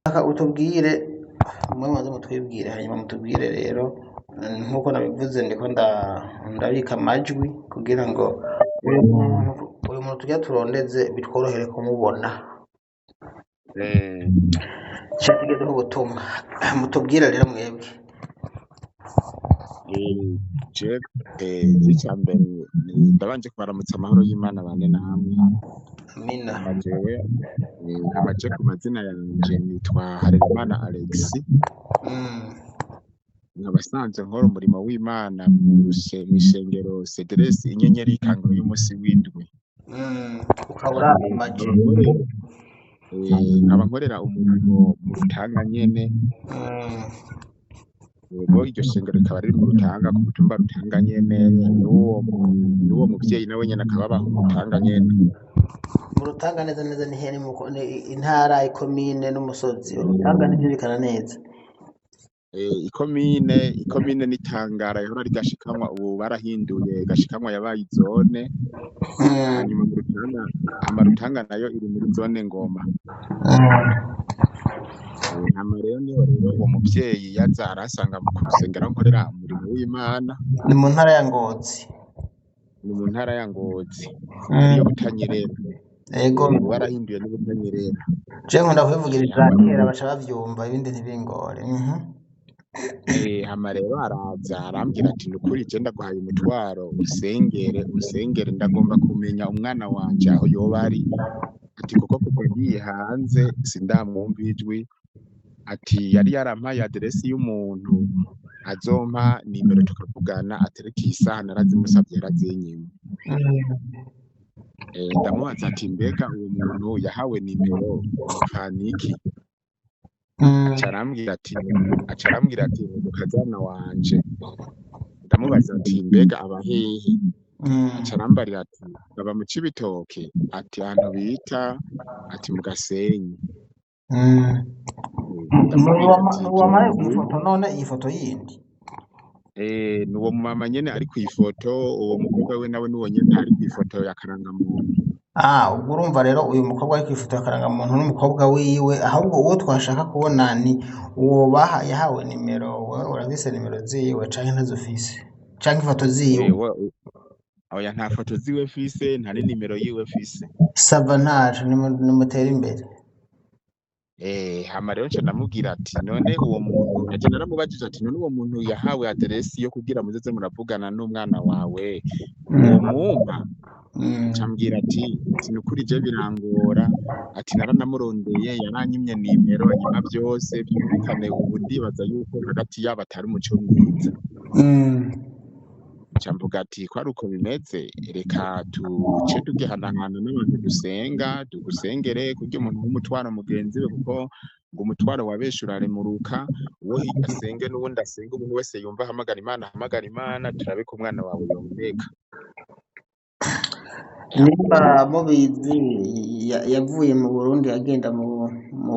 Utubwire mwe muze mutwibwire, hanyuma mutubwire rero nkuko nabivuze, ndiko ndabika amajwi kugira ngo uyu muntu tujya turondeze bitworohere kumubona. Ca tugezeho ubutumwa, mutubwire rero mwebwe. Je icya mbere ndabanje kubaramutsa, amahoro y'Imana bane namwe. Amina. Hama jewe hama je ku mazina yanje nitwa Harerimana Alex, nkaba asanzwe nkora umurimo w'Imana mw'ishengero Cedres Inyenyeri y'Ikanguro y'umunsi w'indwi. Ukaba uraba amaji. Nkaba nkorera umurimo mu Rutanga nyene. Yego, iryo shengero rikaba riri mu Rutanga, ku mutumba Rutanga nyene, n'uwo muvyeyi nawe nyene akaba abaho mu Rutanga nyene. Mu Rutanga neza neza ni hehe? Ni intara, ikomine n'umusozi? Urutanga ntivyumvikana neza. Ikomine ni Tangara, yahora ari Gashikanwa, ubu barahinduye, Gashikanwa yabaye izone. Hanyuma mu Rutanga, hama Rutanga nayo iri muri zone Ngoma. Hama rero niho rero uwo muvyeyi yaza aransanga ku rusengero aho nkorera umurimo w'Imana. Ni mu ntara ya Ngozi? Ni mu ntara ya Ngozi, ariyo Butanyerera. Ubu barahinduye, ni Butanyerera. Je nkunda kubivugira ivya Hama kera baca bavyumva, ibindi ntibingore. Hama rero araza arambwira ati: "Nukuri je ndaguhaye umutwaro, usengere, usengere, ndagomba kumenya umwana wanje aho yoba ari", ati "kuko kuva ngiye hanze sindamwumva ijwi", ati "yari yarampaye aderesi y'umuntu azompa nimero tukavugana", atereka iyi saha narazimusavye yarazinyimye. Ndamubaza ati: "Mbega uwo muntu yahawe nimero mupfana iki?" Aca arambwira ati: "Umukazana wanje." Ndamubaza ati: "Mbega aba hehe?" Aca arambarira ati: "Aba mu Cibitoke", ati "ahantu bita", ati "mu Gasenyi". Ndamubwira ati Nuwamaye jewe kw'ifoto none iyi foto yindi? Nuwo mumama nyene ari kw'ifoto, uwo mukobwa we nawe nuwo nyene ari kw'ifoto ya karangamuntu. Ah, ubwo urumva rero uyu mukobwa ari kw'ifoto ya karangamuntu n'umukobwa wiwe, ahubwo uwo twashaka kubona ni uwo baha yahawe nimero. Wewe urafise nimero ziwe canke ntazo ufise? Canke ifoto ziwe? Oya, nta foto ziwe mfise, nta n'inimero yiwe mfise. Ça va, ntaco, nimutere imbere. Hama rero nca ndamubwira ati: "None uwo muntu", naje naramubajije ati: "None uwo muntu yahawe aderesi yo kugira muzoze muravugana n'umwana wawe, womumpa?" Aca ambwira ati: "Nukuri je birangora", ati "naranamurondeye, yaranyimye nimero, anyima vyose", vyumvikane ubu ndibaza yuko hagati yabo atari umuco mwiza. Nca mvuga ati: "Ko ari uko bimeze, reka tuce tugihanahana n'abantu dusenga, tugusengere kurya umuntu w'umutwaro mugenzi we, kuko ngo umutwaro wa benshi uraremuruka. Uwo hirya asenge n'uwundi asenge, umuntu wese yumva ahamagara Imana ahamagara Imana, turabe ko umwana wawe yoboneka." Nimba mubizi, yavuye mu Burundi agenda mu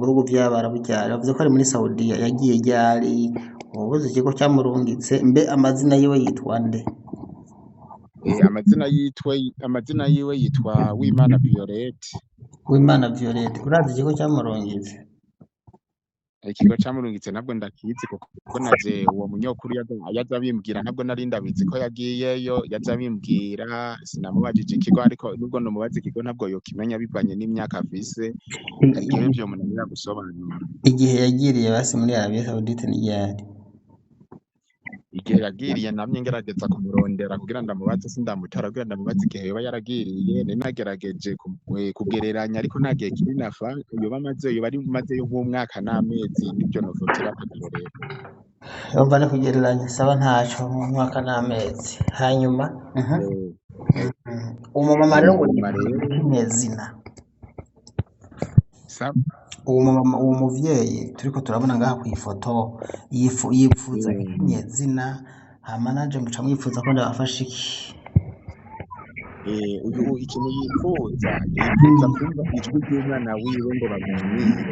bihugu vy'Abarabu ryari? Bavuze ko ari muri Saudiya. Yagiye ryari? Uwuzi ikigo camurungitse? Mbe amazina yiwe yitwa nde? Amazina yiwe yitwa Wimana Violette. Wimana Violette. Urazi ikigo camurungitse? Ikigo camurungitse ntabwo ndakizi, kuko naje uwo munyokuru yaza abimbwira, ntabwo nari ndabizi ko yagiyeyo. Yaza abimbwira, sinamubajije ikigo, ariko nubwo nomubaza ikigo ntabwo yokimenya bivanye n'imyaka afise, hari igihe vyomunanira gusobanura. Igihe yagiriye basi muri Arabie Saoudite ni ryari? Igihe yagiriye, namye ngerageza kumurondera kugira ndamubaze, sindamutora, kugira ndamubaze igihe yoba yaragiriye. Nari nagerageje kugereranya, ariko nta gihe kinini afa yoba amazeyo, yoba ari mazeyo nk'umwaka n'amezi, nivyo nofatira akarorero. Urumva ni kugereranya, saba ntaco, mu mwaka n'amezi. Hanyuma uwo mumama rero ngo Hanyuma rero nyezina? Sa Uwo mumama, uwo muvyeyi turiko turabona ngaha kw'ifoto, yipfuza nyezina, hama nanje muca mwifuza ko ndabafasha iki? Uyu ikintu yipfuza, yipfuza kumva ijwi ry'umwana wiwe ngo baganire.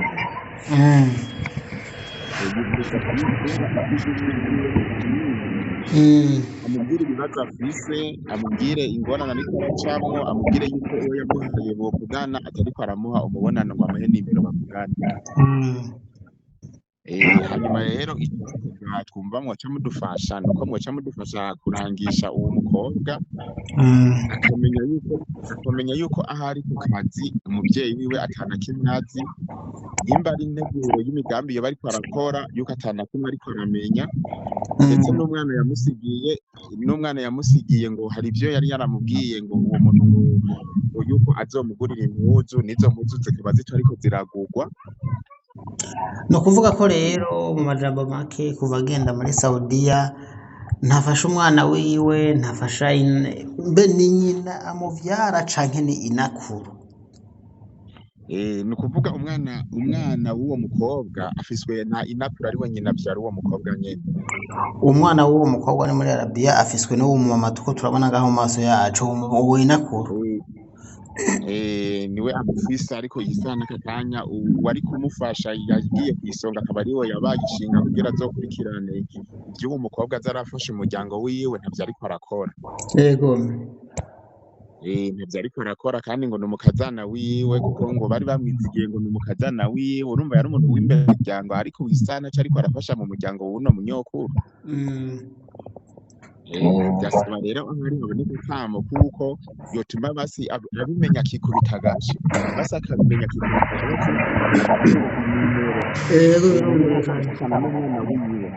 Yipfuza kumva ijwi ry'umwana wiwe ngo baganire. Amubwire ibibazo afise, amubwire ingorane ariko aracamwo, amubwire yuko uwo yamuhaye bovugana atariko aramuha umubonano ngo amuhe nimero bavugane. Hanyuma rero icyakorwa twumva mwoca mudufasha nuko mwoca mudufasha kurangisha uwo mukobwa, akamenya yuko aho ari ku kazi umuvyeyi wiwe atana kimwe azi, nimba ari integuro y'imigambi yoba ariko arakora yuko atana kimwe ariko aramenya, ndetse n'umwana yamusigiye ngo hari ivyo yari yaramubwiye ngo uwo muntu ngo yuko azomugurira impuzu, n'izo mpuzu zikaba zitariko ziragurwa. Ni ukuvuga ko rero mu majambo make kuva agenda muri Saudiya ntafasha umwana wiwe, ntafasha mbe ni nyina amuvyara canke ni inakuru? Ni ukuvuga umwana w'uwo mukobwa afiswe na inakuru, ariwe nyina avyara uwo mukobwa nyene. Umwana w'uwo mukobwa ari muri Arabiya afiswe n'uwo mumama tuko turabona ngaho mu maso yacu, uwo inakuru. Niwe amufise, ariko yisana n'aka kanya uwari kumufasha yagiye kw'isonga akaba ariwe yabaye ishinga kugira azokurikirane ivy'uwo mukobwa aze arafasha umuryango wiwe, ntavyo ariko arakora. Yego. Ntavyo ariko arakora, kandi ngo ni umukazana wiwe, kuko ngo bari bamwizigiye ngo ni umukazana wiwe. Urumva yari umuntu w'imbere mu muryango, ariko wisana aca ariko arafasha mu muryango w'uno munyokuru. Vyasaba rero aho ari haboneka akamo kuko yotuma basi abimenya akikubita agashi, basi akabimenya akikubita agashi, nimero Yego, nimero birumvikana. akavugana n'umwana wiwe.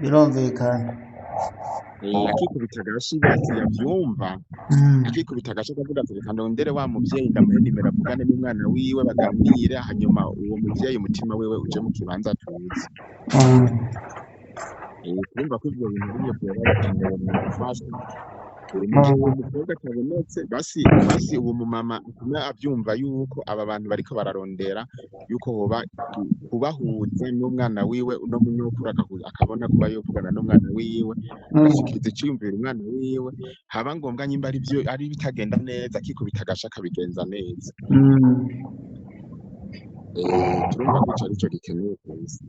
Birumvikana. Akikubita agashi basi yavyumva, akikubita agashi akavuga ati reka ndondere wa muvyeyi ndamuhe nimero avugane n'umwana wiwe baganire, hanyuma uwo muvyeyi umutima wiwe uje mu kibanza atuze. Urumva ko ivyo bintu bimwe vyoba bikenewe mu gufasha. Mu gihe uwo mukobwa atabonetse, basi uwo mumama atume avyumva yuko aba bantu bariko bararondera yuko hoba kubahuza n'umwana wiwe, uno munyokuru akabona kuba yovugana n'umwana wiwe, agashikiriza iciyumviro umwana wiwe, haba ngombwa nyimba ari vyo ari bitagenda neza akikubita agasha akabigenza neza. Turumva ko ico arico gikenewe kabisa.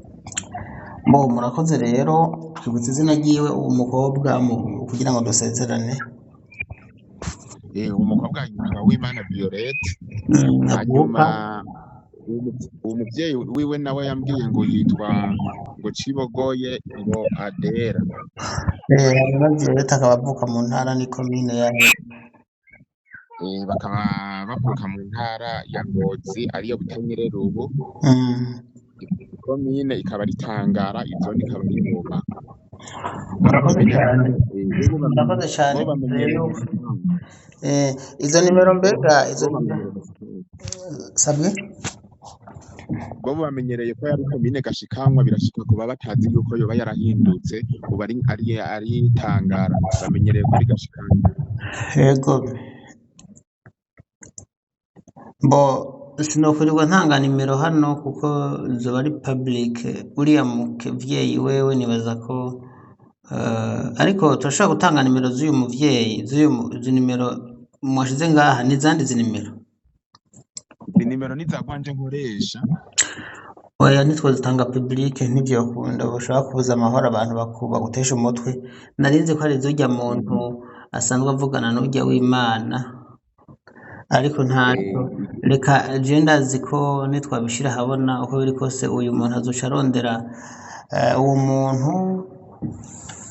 Bo murakoze rero, twibutse izina ryiwe uwo mukobwa kugira ngo dusezerane. Uwo mukobwa yitwa Uwimana Violette. Avuka Hanyuma uwo muvyeyi wiwe nawe yambwiye ngo yitwa ngo Cibogoye ngo Adera. Hanyuma Violette akaba avuka mu ntara n'ikomine ya Bakaba bavuka mu ntara ya Ngozi ariyo Butanyerera ubu, ikomine ikaba ari Tangara, izone ikaba ari Ngoma. Mugabo Murakoze bamenya cyane. Bobo Murakoze cyane. bo bamenyereye Rero Gashikanwa. izo nimero mbega izo Bo nimero bamenyereye Gashikanwa. sabwe Bo bamenyereye ko yari komine Gashikanwa, birashika kuba batazi yuko yoba yarahindutse ubu ari Tangara, bamenyereye ko ari Gashikanwa. Yego. Bo sinokwirirwa ntanga nimero hano kuko zoba ari public. Uriya muvyeyi wewe nibaza ko ariko turashobora gutanga nimero z'uyu muvyeyi, z'uyu izi nimero mwashize ngaha ni izandi izi nimero. Izi nimero ni iza gwanje nkoresha. Oya, ntitwozitanga public, ntivyokunda, boshobora kubuza amahoro abantu bagutesha umutwe. Narinzi ko ari izurya muntu asanzwe avugana n'urya w'Imana, ariko ntaco. Reka je ndazi ko nitwabishira ahabona uko biri kose uyu muntu azoca arondera uwo muntu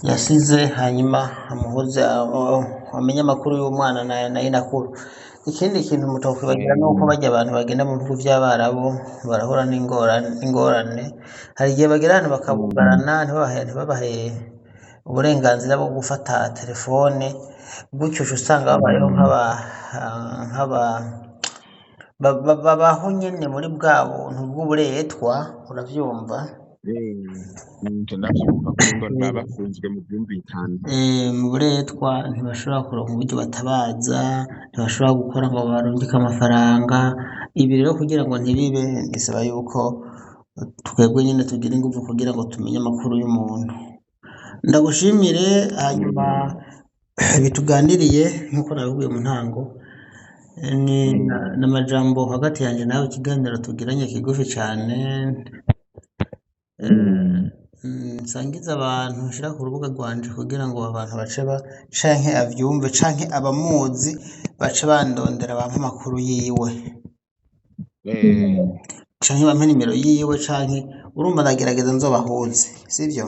yasize, hanyuma amuhuze amenye amakuru y'umwana na inakuru. Ikindi kintu mutokwibagira nuko barya abantu bagenda mu bihugu vy'Abarabu barahura n'ingorane. Hari igihe bagera ahantu bakabugarana, ntibabahe uburenganzira bwo gufata telefone, gutyo uca usanga babayeho nk'aba babaho nyene muri bwa buntu bw'uburetwa, uravyumva? Nje ndavyumva ko ngo baba bafunzwe mu vyumvikane. Mu buretwa ntibashobora kuronka uburyo batabaza, ntibashobora gukora ngo barungike amafaranga. Ibi rero kugira ngo ntibibe bisaba yuko twebwe nyene tugira inguvu kugira ngo tumenye amakuru y'umuntu. Ndagushimire, hanyuma bituganiriye nk'uko nabibwiye mu ntango, ni n'amajambo hagati yanje nawe, ikiganiro tugiranye kigufi cane. Nsangize abantu nshira ku rubuga rwanje kugira ngo abantu bace ba canke avyumve canke abamuzi bace bandondera bampe amakuru yiwe. Canke bampe nimero yiwe, canke urumva ndagerageza nzobahuze, sivyo?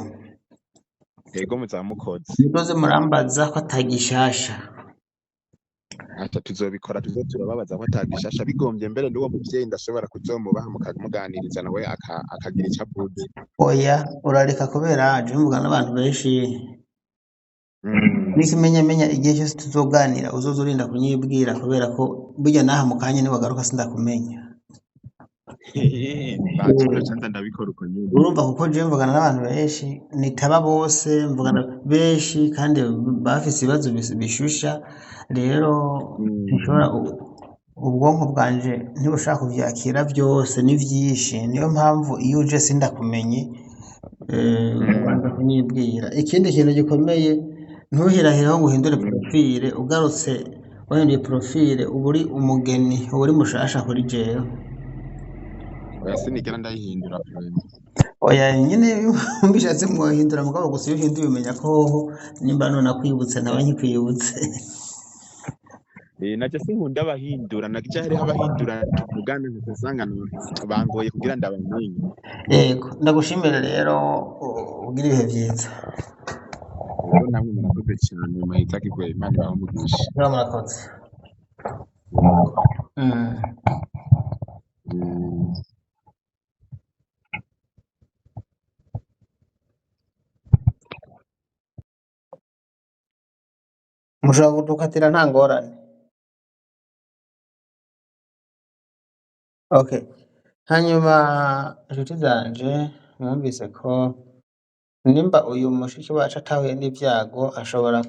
Ego, muzamukoze. Muzoze murambaza ko atagishasha. Ata tuzobikora, tuze turababaza ko atagishasha. Bigombye mbere n'uwo muvyeyi ndashobora kuzomubaha mukamuganiriza nawe akagira ico avuze. Oya, urareka kubera je mvugana n'abantu benshi. N'ikimenyamenya, igihe cyose tuzoganira uzoza urinda kunyibwira, kubera ko burya naha mu kanya niwagaruka sindakumenya. Baca ndaca ndabikora uko nyene. Urumva, kuko jewe mvugana n'abantu benshi, nitaba bose, mvugana benshi kandi bafise ibibazo bishusha. Rero nshobora ubwonko bwanje ntibushobora kuvyakira vyose, ni vyinshi. Niyo mpamvu iyo uje sindakumenye, ubanza kunyibwira. Ikindi kintu gikomeye, ntuhirahireho ngo uhindure profile. Ugarutse wahinduye profile, uba uri umugeni, uba uri mushasha kuri jewe. Oya, sinigera ndayihindura vraiment. Oya nyine, mbishatse mwohindura, mugabo gusa iyo uhinduye umenya ko hoho nimba none akwibutse ntaba nkikwibutse. Naje sinkunda abahindura, naje hariho abahindura tuvugana ngasanga bangoye kugira ndabamenye. Yego, ndagushimire rero, ugire ibihe vyiza. Rero namwe murakoze cyane, muhezagirwe, Imana ibahe umugisha. Muraba murakoze. Yego. Mushobora kudukatira nta ngorane. Okay. Hanyuma inshuti zanje, mwumvise ko nimba uyu mushiki wacu atahuye n'ivyago, ashobora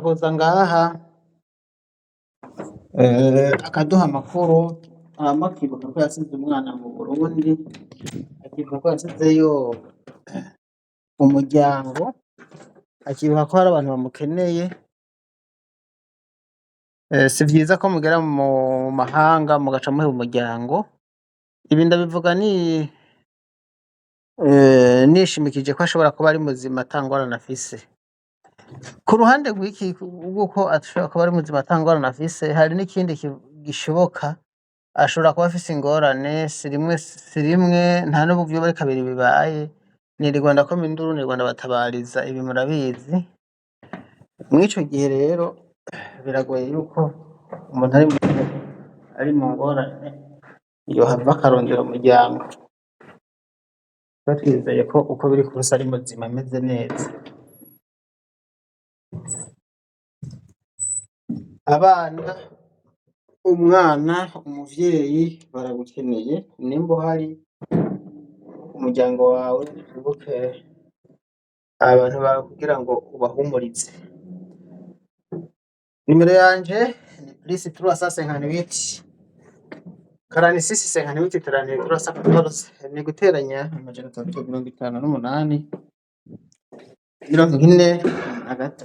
kuza ngaha, akaduha amakuru, hama akibuka ko yasize umwana mu Burundi, akibuka ko yasizeyo umuryango, akibuka ko hari abantu bamukeneye. Si vyiza ko mugera mu mahanga mugaca muheba umuryango. Ibi ndabivuga ni nishimikije ko ashobora kuba ari muzima ata ngorane afise. Ku ruhande rw'iki rw'uko ashobora kuba ari muzima ata ngorane afise, hari n'ikindi gishoboka: ashobora kuba afise ingorane. Si rimwe, si rimwe, nta n'ubu vyoba ari kabiri bibaye. Nirirwa ndakoma induru, nirirwa ndabatabariza, ibi murabizi. Mw'ico gihe rero biragoye yuko umuntu ari mu ngorane yohava akarondera umuryango. Tuba twizeye ko uko biri kose ari muzima, ameze neza. Abana, umwana, umuvyeyi baragukeneye. Nimba uhari, umuryango wawe, wibuke abantu bawe kugira ngo ubahumurize. Nimero yanje ni +358 46 58 33 14, ni guteranya 358 46 58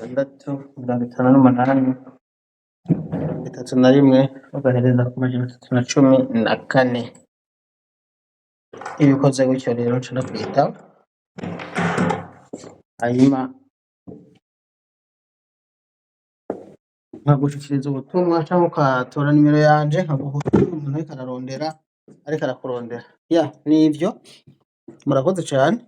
31, ugahereza ku 314. Iyo ukoze gutyo rero nca ndakwitaba, hanyuma nkagushikiriza ubutumwa, canke ukatora nimero yanje nkaguha umuntu ariko ararondera, ariko arakurondera. Ya, nivyo, murakoze cane.